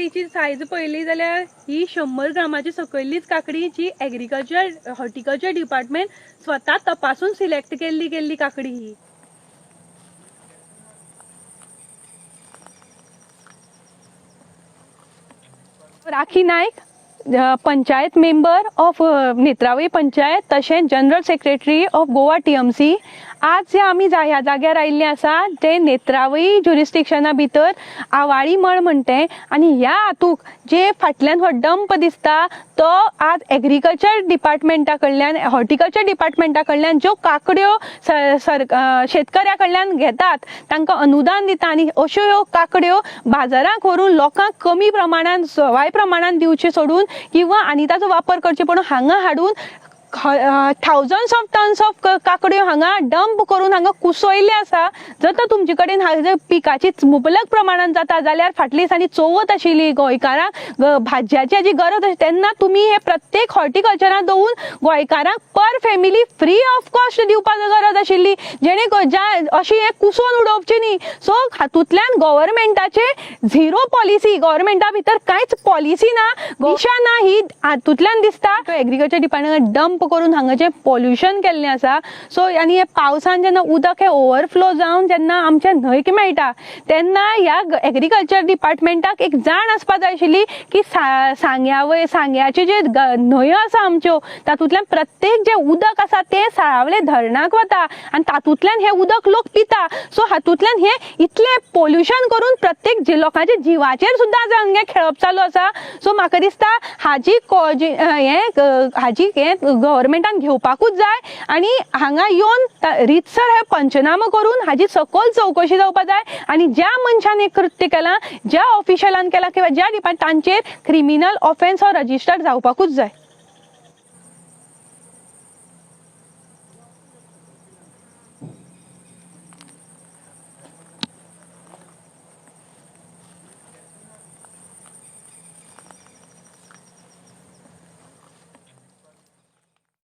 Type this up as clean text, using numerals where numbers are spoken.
काकडीची size पळयली जाल्यार ही 100 ग्रामाची सकयल्लीच काकडी जी एग्रीकल्चर हॉर्टिकल्चर डिपार्टमेंट स्वता तपासून सिलेक्ट केल्ली गेल्ली काकडी ही. Rakhi Naik, panchayat member of Netravali panchayat, तशेंच general secretary of Goa TMC. आज जे आमी ह्या जाग्यार आयिल्ले आसा ते नेत्रावळी ज्युरिस्डिक्शना भितर आवाळी मळ म्हणटे आनी ह्या हातूंत जे फाटल्यान हो डंप दिसता तो आज एग्रीकल्चर डिपार्टमेंटा कडल्यान, हॉर्टिकल्चर डिपार्टमेंटा कडल्यान ज्यो काकड्यो शेतकऱ्या कडल्यान घेतात, तांकां अनुदान दिता आनी अश्यो ह्यो काकड्यो बाजाराक व्हरून लोकांक कमी प्रमाणान, सवाय प्रमाणान दिवचे सोडून किंवा आनी ताचो वापर करचे पडून हांगा हाडून थावजंड्स ऑफ टन्स ऑफ काकड्यो हांगा डंप करून हांगा कुसयल्ले आसा. जर तर तुमचे कडेन हांगा पिकाची मुबलक प्रमाणान जाता जाल्यार फाटल्या दिसांनी चवथ आशिल्ली, गोंयकारांक भाजयाची हाजी गरज आशिल्ली, तेन्ना तुमी हे प्रत्येक हॉर्टिकल्चरान दवरून गोंयकारांक per family free of cost दिवपाक गरज आशिल्ली, जेणे ज्या अशी हे कुसोवन उडोवचे न्ही. सो हातूंतल्यान गव्हर्मेंटाचे झिरो पॉलिसी, गव्हर्मेंटा भितर कांयच पॉलिसी ना, दिशा ना, ही हातूंतल्यान दिसता. एग्रीकल्चर डिपार्टमेंटान डंप करून हांगाचें पोल्युशन केल्लें आसा. सो आनी हे पावसान जेन्ना उदक हें ओवरफ्लो जावन जेन्ना आमच्या न्हंयक मेळटा तेन्ना ह्या एग्रीकल्चर डिपार्टमेंटाक एक जाण आसपा जाय आशिल्ली की सांग्या वयर सांग्याच्यो जे न्हंयो आसा आमच्यो तातूंतल्यान प्रत्येक जें उदक आसा तें साळावले धरणाक वता आनी तातूंतल्यान हें उदक लोक पिता. सो हातूंतल्यान हें इतलें पोल्युशन करून प्रत्येक लोकांच्या जिवाचेर सुद्दां आज हांगा खेळप चालू आसा. सो म्हाका दिसता हाजी हें हाजी हें गव्हर्मेंटान घेवपाकूच जाय आनी हांगा येवन रितसर हे पंचनामो करून हाजी सखोल चवकशी जावपा जाय आनी ज्या मनशान हें कृत्य केलां, ज्या ऑफिशलान केलां किंवा ज्या डिपार्ट तांचेर क्रिमिनल ऑफेन्स हो रजिस्टर जावपाकूच जाय.